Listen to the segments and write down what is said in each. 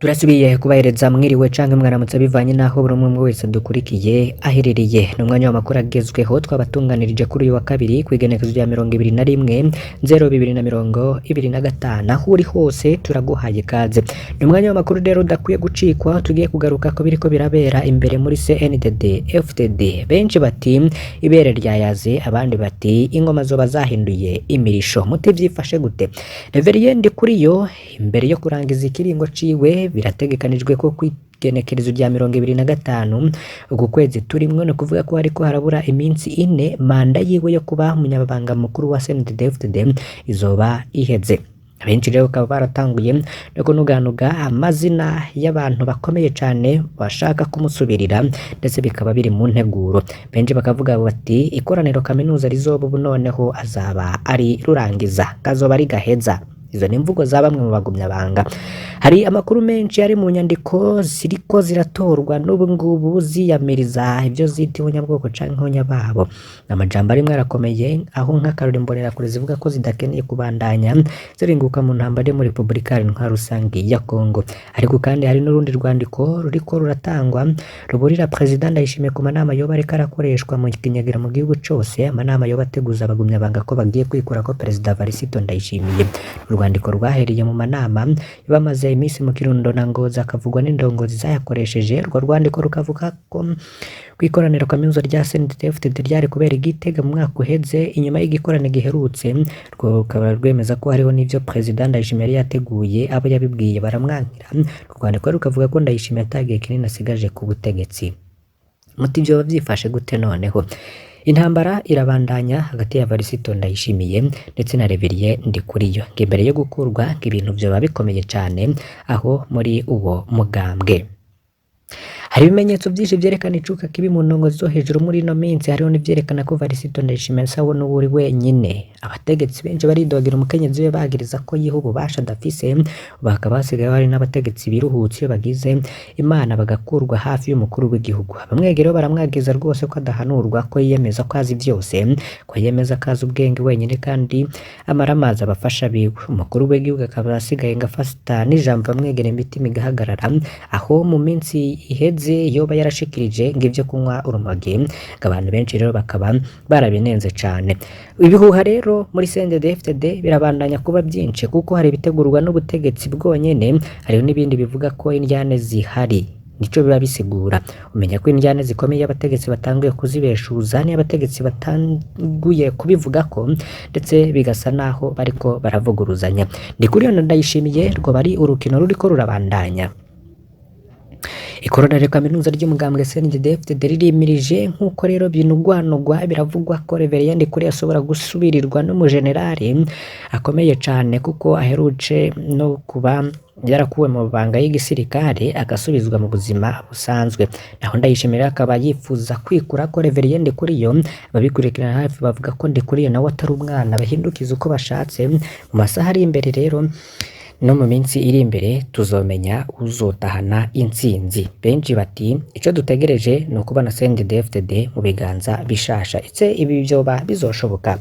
Turasubiye kubahereza mwiriwe canke mwaramutse bivanye n'aho buri umwe wese dukurikiye aherereye. Ni umwanya w'amakuru agezweho twabatunganirije kuri uyu wa kabiri kw'igenekerezo rya 21.02.2025. Aho uri hose turaguhaye ikaze. Ni umwanya w'amakuru rero udakwiye gucikwa, tugiye kugaruka ko biriko birabera imbere muri CNDD FDD. Benshi bati ibere ryayaze, abandi bati ingoma zoba zahinduye imirisho. Muti vyifashe gute? Reverien Ndikuriyo imbere yo kurangiza ikiringo ciwe birategekanijwe ko kw'igenekerezo rya 25 uku kwezi turimwo, ni ukuvuga ko hariko harabura iminsi 4, manda yiwe yo kuba umunyamabanga mukuru wa CNDD-FDD izoba iheze. Abenshi rero bakaba baratanguye no kunuganuga amazina y'abantu bakomeye cane bashaka kumusubirira, ndetse bikaba biri mu nteguro. Benshi bakavuga bati ikoraniro kaminuza rizoba ubu noneho azaba ari rurangiza, kazoba ari gaheza. Izo ni imvugo za bamwe mu bagumyabanga. Hari amakuru menshi ari mu nyandiko ziriko ziratorwa n'ubu ngubu ziyamiriza ivyo zita ihunyabwoko canke ihunyababo. Amajambo arimwo arakomeye, aho nk'akarori imbonerakure zivuga ko zidakeneye kubandanya ziringuka mu ntambara yo muri Repubulika Iharanira Rusangi ya Kongo. Ariko kandi hari n'urundi rwandiko ruriko ruratangwa ruburira Perezida Ndayishimiye ku manama yoba ariko arakoreshwa mu kinyagiro mu gihugu cose, amanama yoba ateguza abagumyabanga ko bagiye kwikurako Perezida Varisito Ndayishimiye. Urwandiko rwahereye mu manama bamaze iminsi mu Kirundo na Ngozi, akavugwa n'indongozi zayakoresheje. Urwo rwandiko rukavuga ko kw'ikoraniro kaminuza rya CNDD-FDD ryari kubera i Gitega mu mwaka uheze inyuma y'igikorane giherutse, rukaba rwemeza ko hariho n'ivyo Perezida Ndayishimiye yari yateguye, abo yabibwiye baramwankira. Urwo rwandiko rukavuga ko Ndayishimiye atagihe kinini asigaje ku butegetsi. Muti vyoba vyifashe gute noneho? Intambara irabandanya hagati ya Varisito Ndayishimiye ndetse na Reverien Ndikuriyo. Ngo imbere yo gukurwa ngo ibintu vyoba bikomeye cane aho muri uwo mugambwe. Hari ibimenyetso vyinshi vyerekana icuka kibi mu ndongozi zo hejuru muri ino minsi, hariho n'ivyerekana ko Varisito Ndayishimiye asa n'uwuri wenyine. Abategetsi benshi baridogera umukenyezi we bagiriza ko yiha ububasha adafise, bakaba basigaye hari n'abategetsi biruhutse iyo bagize Imana bagakurwa hafi y'umukuru w'igihugu. Abamwegereye baramwagiza rwose ko adahanurwa, ko yiyemeza ko azi vyose, ko yiyemeza ko azi ubwenge wenyine kandi amara amazi abafasha biwe. Umukuru w'igihugu akaba asigaye ngo afata n'ijambo amwegereye imitima igahagarara, aho mu minsi iheze yoba yarashikirije ngo ivyo kunywa urumogi, ngo abantu benshi rero bakaba barabinenze cane. Ibihuha rero muri CNDD-FDD birabandanya kuba byinshi kuko hari ibitegurwa n'ubutegetsi bwonyene, hariho n'ibindi bivuga ko indyane zihari. Nico biba bisigura. Umenya ko indyane zikomeye abategetsi batanguye kuzibeshuza, niyo abategetsi batanguye kubivugako, ndetse bigasa naho bariko baravuguruzanya. Ndikuriyo na Ndayishimiye rwoba ari urukino ruriko rurabandanya. Ikoraniro kaminuza ry'umugambwe CNDD-FDD ririmirije, nk'uko rero binugwanugwa biravugwa ko Reverien Ndikuriyo ashobora gusubirirwa n'umujenerali akomeye cane, kuko aherutse no kuba yarakuwe mu mabanga y'igisirikare agasubizwa mu buzima busanzwe. Naho Ndayishimiye akaba yifuza kwikura ko Reverien Ndikuriyo. Ababikurikirana hafi bavuga ko Ndikuriyo nawe atari umwana bahindukiza uko bashatse. Mu masaha ari imbere rero no mu minsi iri imbere tuzomenya uzotahana intsinzi. Benshi bati ico dutegereje ni ukubona CNDD-FDD mu biganza bishasha. Ese ibi vyoba bizoshoboka?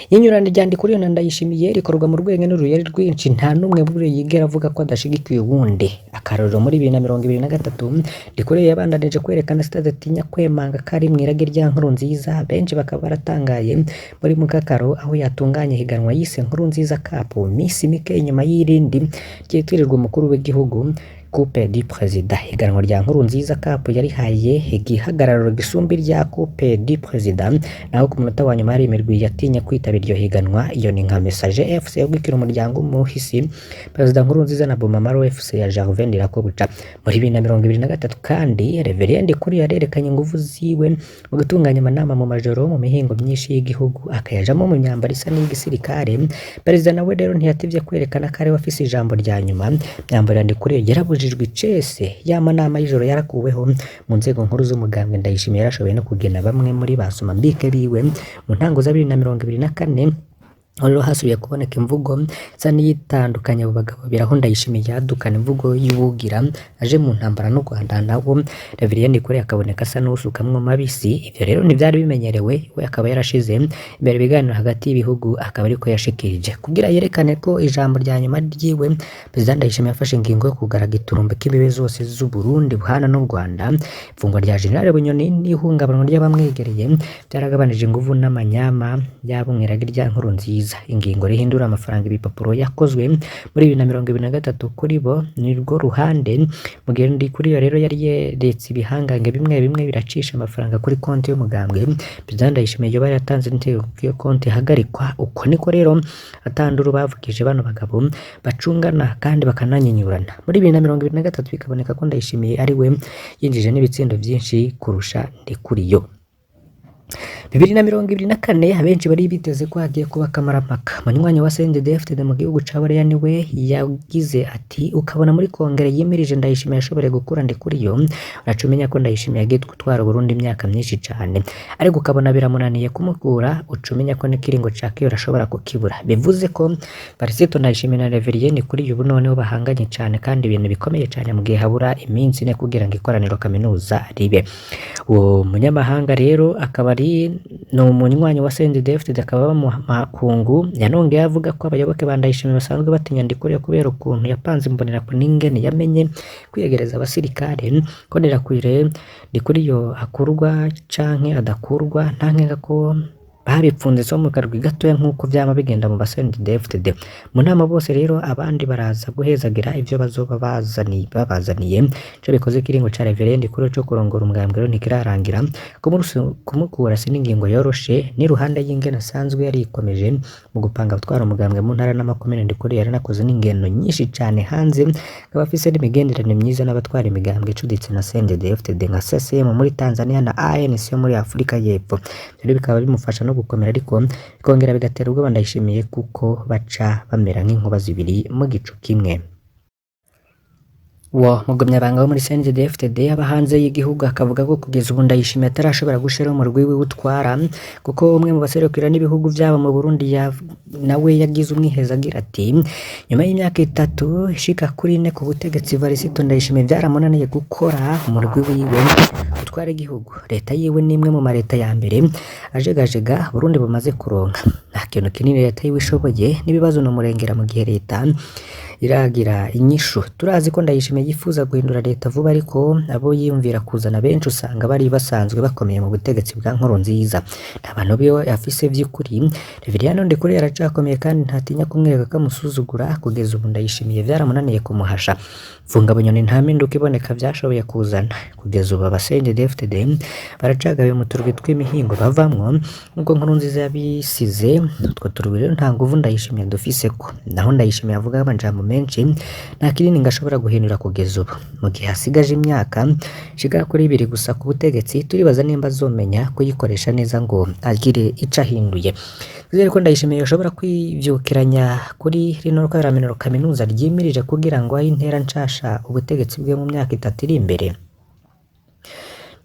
Inyurana rya Ndikuriyo na Ndayishimiye rikorwa mu rwego n'uruyeri rwinshi, nta n'umwe buri yigera avuga ko adashigikiye uwundi. Akarorero, muri 2023 Ndikuriyo yabandanije kwerekana stade atinya kwemanga ko ari mw'irage rya Nkurunziza, benshi bakaba baratangaye muri Mukakaro aho yatunganya ihiganwa yise Nkurunziza Cup, misi mike inyuma y'irindi ryitirirwa umukuru w'igihugu, Coupe du Président. Higanwa rya Nkurunziza Cup yarihaye igihagararo gisumba irya Coupe du Président, naho ku munota wa nyuma hari imirwi yatinye kwitaba iryo higanwa. Iyo ni nka Messager FC yegukira umuryango w'umuhisi Perezida Nkurunziza na Bomamaro FC ya Gervais Ndirakobuca. Muri 2023 kandi Reverien Ndikuriyo yarerekanye inguvu ziwe mu gutunganya amanama mu majoro mu mihingo myinshi y'igihugu, akayajamo mu myambaro isa n'iy'igisirikare. Perezida nawe rero ntiyativye kwerekana ko ariwe afise ijambo rya nyuma. Imyambaro ya Ndikuriyo yarabujijwe icese, ya manama y'ijoro yarakuweho mu nzego nkuru z'umugambwe. Ndayishimiye yarashoboye no kugena bamwe muri ba somambike biwe mu ntango za 2024. Aho rero hasubiye kuboneka imvugo isa n'iyitandukanya abo bagabo babiri, aho Ndayishimiye yadukana imvugo y'uwugira aje mu ntambara n'u Rwanda, nawo Reverien Ndikuriyo akaboneka asa n'uwusukamwo mabisi. Ivyo rero ntivyari bimenyerewe, we akaba yarashize imbere ibiganiro hagati y'ibihugu, akaba ariko yashikirije kugira yerekane ko ijambo rya nyuma ryiwe. Perezida Ndayishimiye yafashe ingingo yo kugara giturumbe k'imbibe zose z'u Burundi buhana n'u Rwanda. Ifungwa rya General Bunyoni n'ihungabanywa ry'abamwegereye byaragabanije inguvu n'amanyama y'abo mw'iragi rya Nkurunziza. Ingingo rihindura amafaranga ibipapuro yakozwe muri 2023 kuri bo nirwo ruhande. Mu gihe Ndikuriyo rero yari yeretse ibihangange bimwe bimwe biracisha amafaranga kuri konti y'umugambwe, Perezida Ndayishimiye yoba yaratanze intego ko iyo konti ihagarikwa. Uko niko rero atanduru bavugije bano bagabo bacungana kandi bakananyinyurana. Muri 2023 bikaboneka ko Ndayishimiye ari we yinjije n'ibitsindo vyinshi kurusha Ndikuriyo. 2024 abenshi bari biteze ko hagiye kuba kamarampaka. Munywanyi wa CNDD-FDD mu gihugu ca Buraya niwe yagize ati: ukabona muri kongere yimirije Ndayishimiye yashoboreye gukura Ndikuriyo, uraca umenya ko Ndayishimiye yagiye gutwara Burundi imyaka myinshi cane, ariko ukabona biramunaniye kumukura, uca umenya ko n'ikiringo ca kera ashobora kukibura. Bivuze ko Varisito Ndayishimiye na Reverien Ndikuriyo ubu noneho bahanganye cane kandi ibintu bikomeye cane, mu gihe habura iminsi ine kugira ngo ikoraniro kaminuza ribe. Uwo munyamahanga rero akaba ari ni umunywanyi wa CNDD-FDD, akaba aba mu makungu. Yanongeye avuga ko abayoboke ba Ndayishimiye basanzwe batinya Ndikuriyo kubera ukuntu yapanze imbonerakure n'ingene yamenye kwiyegereza abasirikare, ko Ndikuriyo akurwa canke adakurwa nta nkenga ko babipfunze so mu karwi gatoya nk'uko vyama bigenda mu ba CNDD-FDD. Mu nama bose rero abandi baraza guhezagira ivyo bazoba babazaniye. Ico bikoze kiringo ca Reverend Ndikuriyo co kurongora umugambwe rero ntikirarangira. Kumukura si n'ingingo yoroshe, n'iruhande y'ingene asanzwe yarikomeje mu gupanga gutwara umugambwe mu ntara n'amakomine. Ndikuriyo yaranakoze n'ingendo nyinshi cane hanze, akaba afise n'imigenderanire myiza n'abatwara imigambwe icuditse na CNDD-FDD nka CCM muri Tanzania na ANC yo muri Afrika y'Epfo. Rero bikaba bimufasha no gukomera, ariko bikongera bigatera ubwoba Ndayishimiye kuko baca bamera nk'inkuba zibiri mu gicu kimwe. Uwo mugumyabanga wo muri CNDD-FDD aba hanze y'igihugu akavuga ko kugeza ubu Ndayishimiye atarashobora gushiraho umurwi wiwe utwara, kuko umwe mu baserukira n'ibihugu vyabo mu Burundi nawe yagize umwiheza agira ati: nyuma y'imyaka 3 ishika kuri 4 ku butegetsi, Varisito Ndayishimiye vyaramunaniye gukora umurwi wiwe utwara igihugu. Leta yiwe ni imwe mu mareta ya mbere ajegajega Burundi bumaze kuronka. Nta kintu kinini leta yiwe ishoboye, n'ibibazo n'umurengera mu gihe leta iragira inyishu. Turazi ko Ndayishimiye yifuza guhindura leta vuba, ariko abo yiyumvira kuzana benshi usanga bari basanzwe bakomeye mu butegetsi bwa Nkurunziza. Nta bantu biwe afise vy'ukuri. Reverien Ndikuriyo aracakomeye kandi ntatinya kumwereka ko amusuzugura. Kugeza ubu Ndayishimiye vyaramunaniye kumuhasha. Funga Bunyoni nta mpinduka iboneka vyashoboye kuzana. Kugeza ubu aba CNDD-FDD baracagaye mu turwi tw'imihingo bavamwo nkuko Nkurunziza yabisize. Utwo turwi rero nta nguvu Ndayishimiye dufiseko. Naho Ndayishimiye avuga amajambo menshi, nta kinini ngo ashobora guhindura kugeza ubu. Mu gihe hasigaje imyaka ishika kuri 2 gusa ku butegetsi, turibaza nimba azomenya kuyikoresha neza ngo agire ico ahinduye. Twizere ko Ndayishimiye yoshobora kwivyukiranya kuri rino koraniro kaminuza ryimirije kugira ngo ahe intera nshasha ubutegetsi bwe mu myaka 3 iri imbere.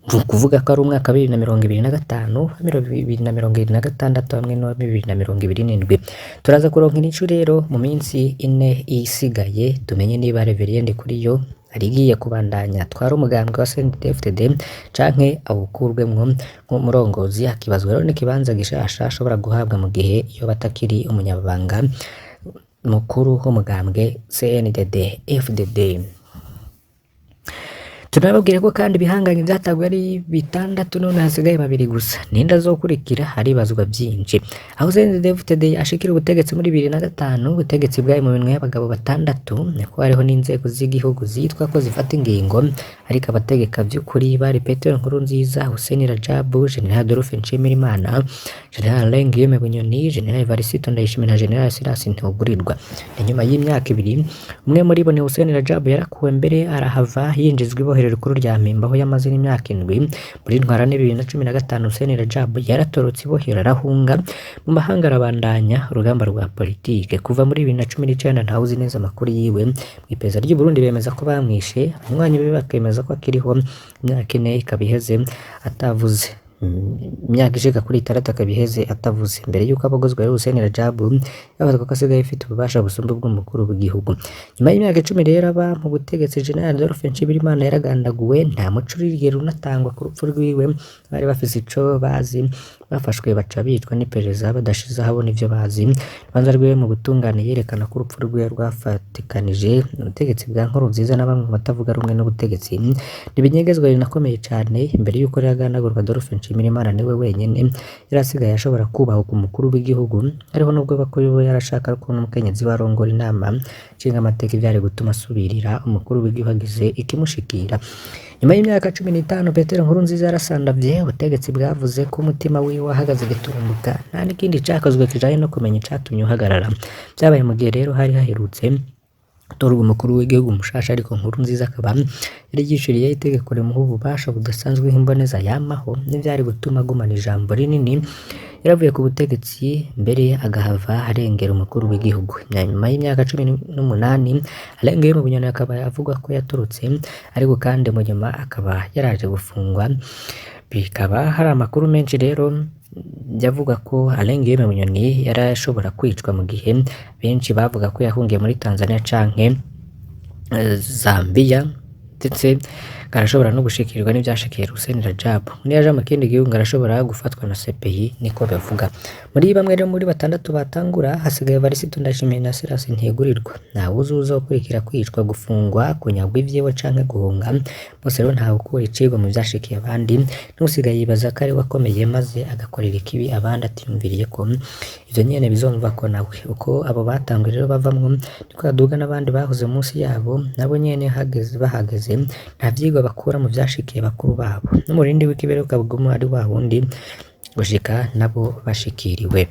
Ni ukuvuga ko ari umwaka wa 2025, 2026 hamwe n'uwa 2027. Turaza kuronka inyishu rero mu minsi 4 isigaye, tumenye niba Reverien Ndikuriyo arigiye kubandanya atwara umugambwe wa CNDD-FDD canke awukurwemwo nk'umurongozi, hakibazwa rero n'ikibanza gishasha ashobora guhabwa mu gihe yoba atakiri umunyabanga mukuru w'umugambwe CNDD-FDD. Tunababwira ko kandi ibihangange vyataguye ari 6, none hasigaye 2 gusa. Ninde azokurikira? Haribazwa vyinshi. Aho CNDD-FDD ashikira ubutegetsi muri 2005, ubutegetsi bwari mu minwe y'abagabo 6, niko hariho n'inzego z'igihugu zitwa ko zifata ingingo, ariko abategeka vy'ukuri bari Petero Nkurunziza, Hussein Rajabu, General Adolphe Nshimirimana, General Alain Guillaume Bunyoni, General Evariste Ndayishimiye na General Silas Ntugurirwa. Inyuma y'imyaka 2, umwe muri bo ni Hussein Rajabu yarakuwe mbere arahava yinjizwa ibohero rikuru rya Mpimba aho yamaze n'imyaka 7. Muri ntwarante 2015 Hussein Rajabu yaratorotse ibohero arahunga mu mahanga, arabandanya urugamba rwa politike. Kuva muri 2019 ntawuzi neza amakuru yiwe. Mu iperereza ry'u Burundi bemeza ko bamwishe, abanywanyi be bakemeza ko akiriho. Imyaka 4 ikaba iheze atavuze. Imyaka ishika kuri 6 akaba iheze atavuze. Mbere yuko abogozwa rero, Hussein Rajab yafatwa ko asigaye afite ububasha busumba ubw'umukuru w'igihugu. Nyuma y'imyaka 10 rero aba mu butegetsi, General Adolphe Nshimirimana yaragandaguwe, nta muco urigera unatangwa ku rupfu rwiwe. Bari bafise ico bazi bafashwe baca bicwa n'iperereza badashize ahabona ivyo bazi. Urubanza rwiwe mu butungane yerekana ko urupfu rwiwe rwafatikanije ubutegetsi bwa Nkurunziza na bamwe mu batavuga rumwe n'ubutegetsi. Ntibinyegezwa rinakomeye cane. Imbere yuko rero agandagurwa, Adolphe Nshimirimana niwe wenyene yari asigaye ashobora kubahuka umukuru w'igihugu, hariho nubwo bakuru we yarashaka ko n'umukenyezi we arongora inama nshingamateka, ivyari gutuma asubirira umukuru w'igihugu agize ikimushikira. Nyuma y'imyaka 15 Petero Nkurunziza yarasandavye, ubutegetsi bwavuze ko umutima wiwe wahagaze giturumbuka, nta n'ikindi cakozwe kijanye no kumenya icatumye uhagarara. Vyabaye mu gihe rero hari haherutse gutorwa umukuru w'igihugu mushasha, ariko Nkurunziza akaba yari yiciriyeho itegeko rimuha ububasha budasanzwe nk'imboneza yamaho, n'ivyari gutuma agumana ijambo rinini yaravuye ku butegetsi, mbere agahava arengera umukuru w'igihugu. Nyuma y'imyaka 18 arengeye mu Bunyoni, akaba avuga ko yatorotse, ariko kandi mu nyuma akaba yaraje gufungwa. Bikaba hari amakuru menshi rero yavuga ko Alain Guillaume Bunyoni yarashobora kwicwa, mu gihe benshi bavuga ko yahungiye muri Tanzania canke Zambia, ndetse arashobora no gushikirwa n'ivyashikiye Hussein Rajab. Niyaja mu kindi gihugu arashobora gufatwa na CPI, niko bavuga. Muri bamwe rero muri batandatu batangura hasigaye Evariste Ndayishimiye na Silas Ntigurirwa. Ntawuzi uzokurikira kwicwa, gufungwa, kunyagwa ivyiwe canke guhunga. Bose rero ntawe ukura icigwa mu vyashikiye abandi, n'usigaye yibaza ko ariwe akomeye maze agakorera ikibi abandi atiyumviriye ko ivyo nyene bizomuvako nawe. Uko abo batanguye rero bavamwo, niko haduga n'abandi bahoze munsi yabo, nabo nyene hageze bahageze nta vyigwa bakura mu vyashikiye bakuru babo. N'umurindi w'ikibere ukabuguma ari wa wundi gushika nabo bashikiriwe.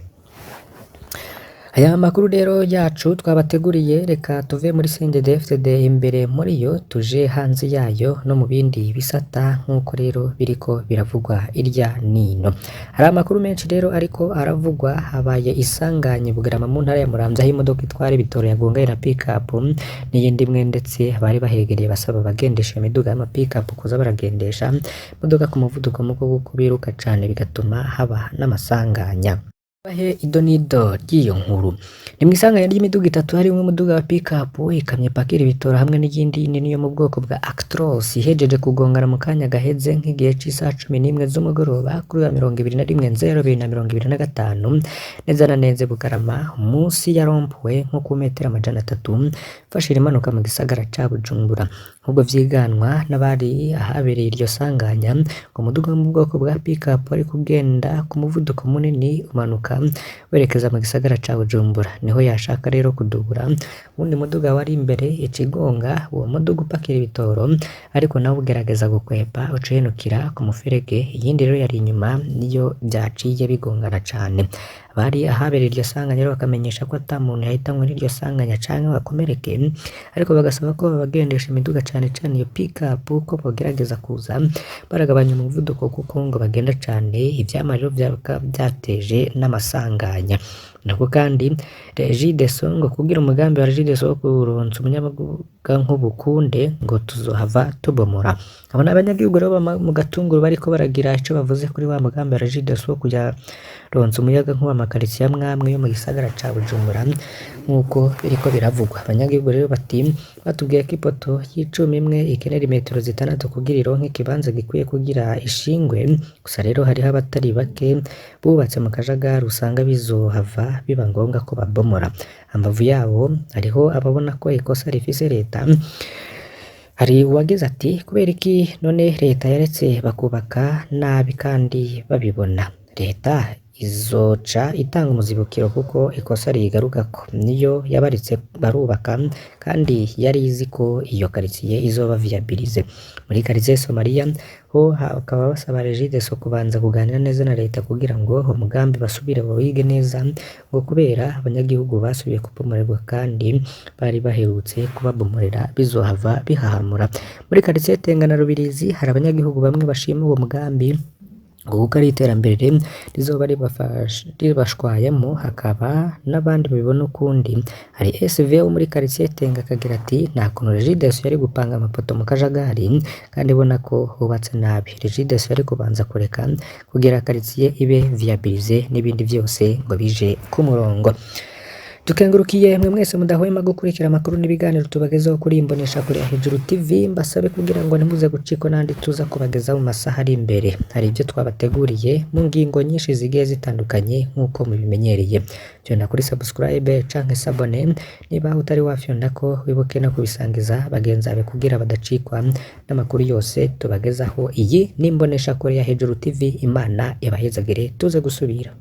Aya makuru rero yacu twabateguriye, reka tuve muri CNDD-FDD imbere muri yo tuje hanze yayo no mu bindi bisata, nk'uko rero biriko biravugwa irya nino. Hari amakuru menshi rero ariko aravugwa. Habaye isanganya Bugarama mu ntara ya Muramvya, aho imodoka itwara ibitoro yagonganye na pick-up n'iyindi imwe, ndetse bari bahegereye basaba abagendesha iyo miduga y'ama pick-up kuza baragendesha imodoka ku muvuduko muto, kuko biruka cane bigatuma haba n'amasanganya. Bahe ido n'ido ry'iyo nkuru. Ni mw'isanganya ry'imiduga itatu, harimwo umuduga wa pick-up, ikamyo ipakira ibitoro hamwe n'iyindi nini yo mu bwoko bwa Actros, ihejeje kugongana mu kanya gaheze nk'igihe c'isaha 11 z'umugoroba kuri wa 21.02.2025, neza na neza Bugarama munsi ya rond-point, nko ku metero 300 mfashira imanuka mu gisagara ca Bujumbura. Nk'ubwo vyiganwa n'abari ahabereye iryo sanganya, ngo umuduga wo mu bwoko bwa pick-up wari kugenda ku muvuduko munini umanuka werekeza mu gisagara ca Bujumbura, niho yashaka rero kudubura uwundi muduga wari imbere, ica igonga uwo muduga upakira ibitoro, ariko nawe ugerageza gukwepa uca uhenukira ku muferege. Iyindi rero yari inyuma niyo vyaciye bigongana cane. Abari ahabereye iryo sanganya rero bakamenyesha ko ata muntu yahitanywe n'iryo sanganya canke ngo akomereke, ariko bagasaba ko abagendesha imiduga, cane cane iyo pick-up, ko bogerageza kuza baragabanya umuvuduko, kuko ngo bagenda cane, ivyama rero vyaba vyateje n'amasanganya. Nako kandi Regideso, ngo kugira umugambi wa Regideso wo kuronsa umuyagankuba ukunde, ngo tuzohava tubomora. Abo ni abanyagihugu rero mu Gatunguru bariko baragira ico bavuze kuri wa mugambi wa Regideso wo kuja ronsa umuyagankuba amakaritsiye amwe amwe yo mu gisagara ca Bujumbura, nk'uko biriko biravugwa. Abanyagihugu rero bati batubwiye ko ipoto y'icuma imwe ikenera imetero 6 kugira ironke ikibanza gikwiye kugira ishingwe, gusa rero hariho abatari bake bubatse mu kajagari, usanga bizohava biba ngombwa ko babomora. Hambavu yabo hariho ababona ko ikosa rifise leta. Hari uwagize ati: "Kubera iki none leta yaretse bakubaka nabi kandi babibona? Leta izoca itanga umuzibukiro kuko ikosa riyigarukako, niyo yabaretse barubaka kandi yari izi ko iyo karitsiye izoba viabilisée." Muri karitsiye Somalia ho bakaba basaba Regideso kubanza kuganira neza na leta kugira ngo umugambi basubire bawige neza, ngo kubera abanyagihugu basubiye kubomorerwa kandi bari baherutse kubabomorera bizohava bihahamura. Muri karitsiye Tenga na Rubirizi hari abanyagihugu bamwe bashima uwo mugambi Ngo kuko ari iterambere rizoba ribashwayemo, hakaba n'abandi babibona ukundi. Hari SV wo muri quartier Tenga akagira ati nta kuntu Regideso yari gupanga amapoto mu kajagari kandi ibona ko hubatse nabi. Regideso yari kubanza kureka kugira quartier ibe viabilisée n'ibindi vyose ngo bije ku murongo. Tukengurukiye mwe mwese mudahwema gukurikira amakuru n'ibiganiro tubagezaho kuri Imbonesha Kure ya Hejuru TV, mbasabe kugira ngo ntimuze gucikwa n'andi tuza kubagezaho mu masaha ari imbere. Hari ibyo twabateguriye mu ngingo nyinshi zigiye zitandukanye nk'uko mubimenyereye. Fyonda kuri subscribe canke s'abonner niba utari wafyonda ko, wibuke no kubisangiza bagenzi bawe kugira badacikwa n'amakuru yose tubagezaho. Iyi ni Imbonesha Kure ya Hejuru TV, Imana ibahezagire, tuze gusubira.